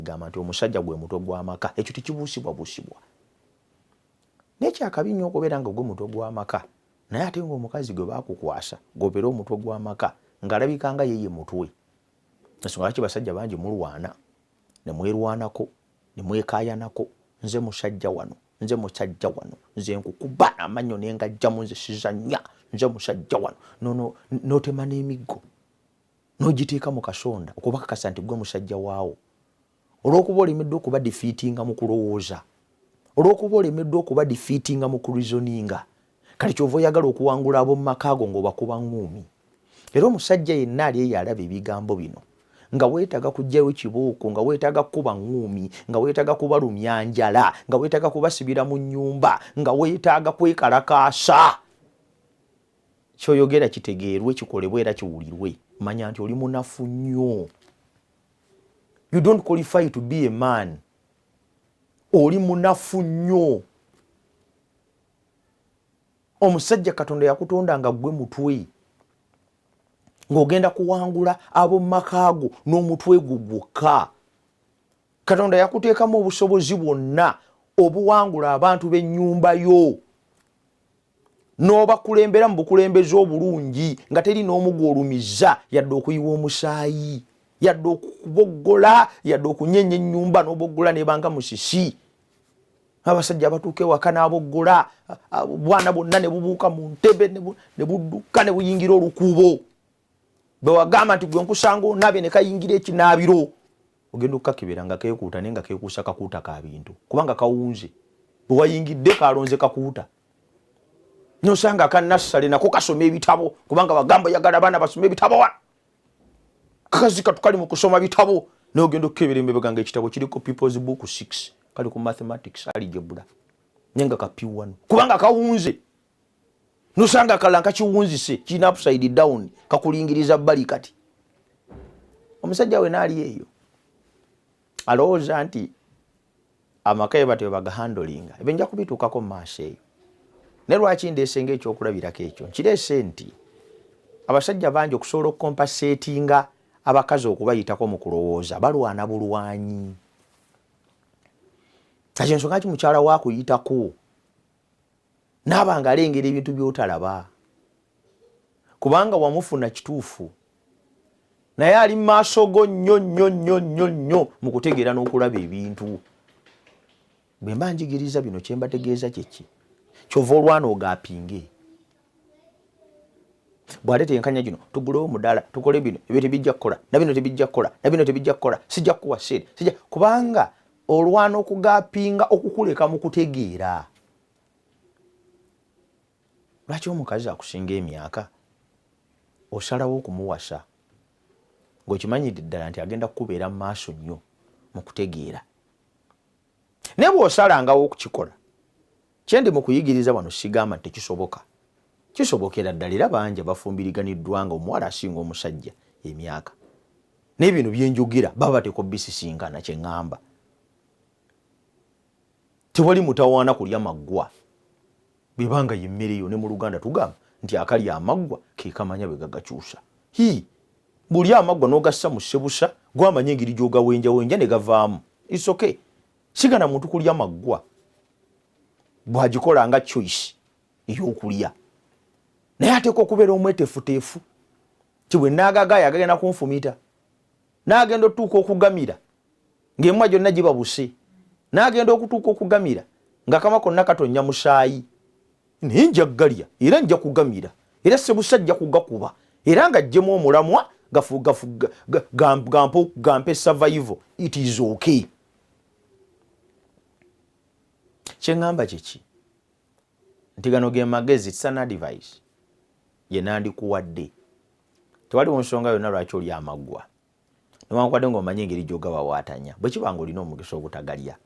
Egamba nti omusajja gwe mutwe gw'amaka, ekyo tekibuusibwabuusibwa. Naye kyakabi nnyo okubeera nga gwe mutwe gw'amaka, naye ate ng'omukazi gwe baakukwasa gw'obeera omutwe gw'amaka ng'alabika nga ye ye mutwe. Ensonga lwaki basajja bangi mulwana ne mwerwanako ne mwekaayanako, nze musajja wano, nze musajja wano, nze nkukuba amannyo ne ngajjamu, nze sizannya, nze musajja wano, n'otema n'emiggo n'ogiteeka mu kasonda okubakakasa nti gwe musajja waawo, olw'okuba olemeddwa okuba defeatinga mu kulowooza, olw'okuba olemeddwa okuba defeatinga mu kureasoninga. Kale kyova oyagala okuwangula ab'omu maka go ng'obakuba ŋŋuumi. Era omusajja yenna ali eyo alaba ebigambo bino, nga weetaaga kuggyayo kibooko, nga weetaaga kukuba ŋŋuumi, nga weetaaga kubalumya njala, nga weetaaga kubasibira mu nnyumba, nga weetaaga kwekalakaasa, kyoyogera kitegeerwe, kikolebwe era kiwulirwe, manya nti oli munafu nnyo. You don't qualify to be a man. Oli munafu nnyo. Omusajja Katonda yakutonda nga ggwe mutwe, ng'ogenda kuwangula ab'omu maka go n'omutwe gwo gwokka. Katonda yakuteekamu obusobozi bwonna obuwangula abantu b'ennyumba yo, n'obakulembera mu bukulembeze obulungi nga teri n'omu gw'olumizza, yadde okuyiwa omusaayi, yadde okuboggola, yadde okunyenya ennyumba n'oboggola nebanga musisi. Abasajja abatuuka ewaka n'aboggola, obwana bwonna ne bubuuka mu ntebe ne budduka ne buyingira olukuubo. Bwe wagamba nti gwe nkusanga onaabye, ne kayingira ekinaabiro, ogenda okukakebera nga keekuuta, naye nga keekuusa kakuuta ka bintu, kubanga kawunze. Bwe wayingidde kalonze kakuuta. Nosanga akanassale nako kasoma ebitabo, kubanga bagamba oyagala abaana basome ebitabo. Wa kakazi katu kali mu kusoma bitabo, naye ogenda okukebera emabega nga ekitabo kiriko People's Book 6, kali ku mathematics, algebra, naye nga kapiwano, kubanga kawunze. Nosanga akalala nkakiwunzise, kirina upside down, kakulingiriza bbali. Kati omusajja we naali eyo alowooza nti amaka ye batyo bagahandlinga. Ebyo nja kubituukako mu maaso eyo. Naye lwaki ndeese nga ekyokulabirako ekyo? Nkireese nti abasajja bangi okusobola okucompensatinga abakazi okubayitako mu kulowooza, balwana bulwanyi. Kati ensonga ki mukyala wakuyitako naaba nga alengera ebintu by'otalaba? Kubanga wamufuna kituufu, naye ali mu maaso go nnyo nnyo nnyo nnyo nnyo mu kutegeera n'okulaba ebintu. Bwe mba njigiriza bino, kye mbategeeza kyeki? Kyova olwana ogapinge bw'aleeta enkanya gino, tugulewo omudaala, tukole bino, ebyo tebijja kukola, na bino tebijja kukola, na bino tebijja kukola, sijja kukuwa sente, sijja, kubanga olwana okugapinga okukuleka mu kutegeera. Lwaki omukazi akusinga emyaka osalawo okumuwasa ng'okimanyidde ddala nti agenda kukubeera mu maaso nnyo mu kutegeera? Naye bw'osalangawo okukikola, kyendi mu kuyigiriza wano, sigamba nti tekisoboka. Kisobokera ddala, era bangi abafumbiriganiddwa nga omuwala asinga omusajja emyaka, naye bino byenjogera baba bateekwa bisisinkana. Kye ŋŋamba, tewali mutawaana kulya maggwa bwebanga yemmere yo. Ne mu Luganda tugamba nti akalya amaggwa ke kamanya bwe gagakyusa. Hi, buli amaggwa n'ogassa mu ssebusa, gwamanya engeri gy'ogawenjawenja ne gavaamu. It's okay. Sigana muntu kulya maggwa bw'agikola nga choice ey'okulya, naye ateekwa okubeera omweteefuteefu ti bwe naagagaaya agagenda kunfumita, n'agenda otutuuka okugamira ng'emwa gyonna gibabuse, n'agenda okutuuka okugamira nga kama konna katonnya musaayi, naye nja galya era nja kugamira era sebusa ajja kugakuba era nga ggyemu omulamwa gampe survival. It is okay. Kyeŋŋamba kyeki? Nti gano ge magezi, it's an advice ye nandikuwadde. Tewaliwo nsonga yonna lwaki oli amaggwa, newankubadde ng'omanyi engeri gy'ogawawaatanya, bwe kiba nga olina omukisa obutagalya.